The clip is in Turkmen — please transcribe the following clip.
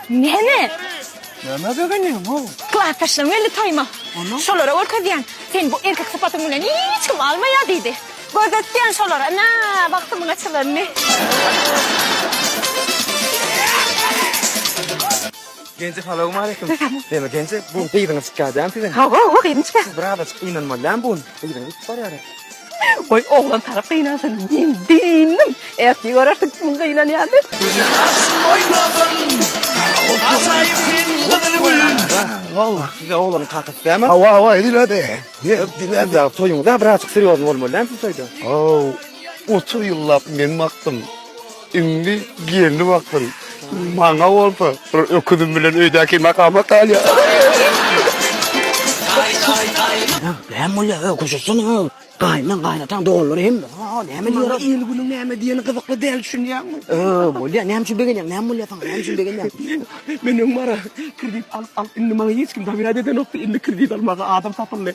Näme? Nämä begenýäň, how? Klasdaşlarym geldi toýuma. Şolara görkezýän. Sen bu erkek sypatyň bilen hiç kim almaýar diýdi. Gözetýän şolara. Ynha, bagtymyň açylanyny. Genje salowmaleýkim. Deme Genje, bu gyzyňyz çykýar dämi siziň? Hawa, hawa, gyzym çykýar. Siz birazajyk gynanmaly dämi bu gün? Gyzyňyz gitip barýar. Goý, oglan tarap gynansyn. Men dynnym. Ertir görersiň kimiň gynanýanyny. Size oglanyň kakasy dämi? Hawa, hawa, edil-ä-de. Siz toýuňyzda birazajyk serýozny bolmaly dämi siz toýda? Haw, 30 ýyllap men bakdym. Indi gelni baksyn. Maňa bolsa bir öküzim bilen öýdäki makama galýar. Näme bolýar, öý, köşeşsene, öý. Gaýynyň, gaýynataň doganlary hemme. Ha, näme diýýär? Maňa il-günüň näme diýeni gyzykly däl, düşünýäňmi? Öý, bolýar, näme üçin begenýäň, näme bolýar saňa, näme üçin begenýäň? Men öň bara kredit alyp alyp indi maňa hiç kim dowerýat edenokdy, indi kredit almaga adam tapyldy.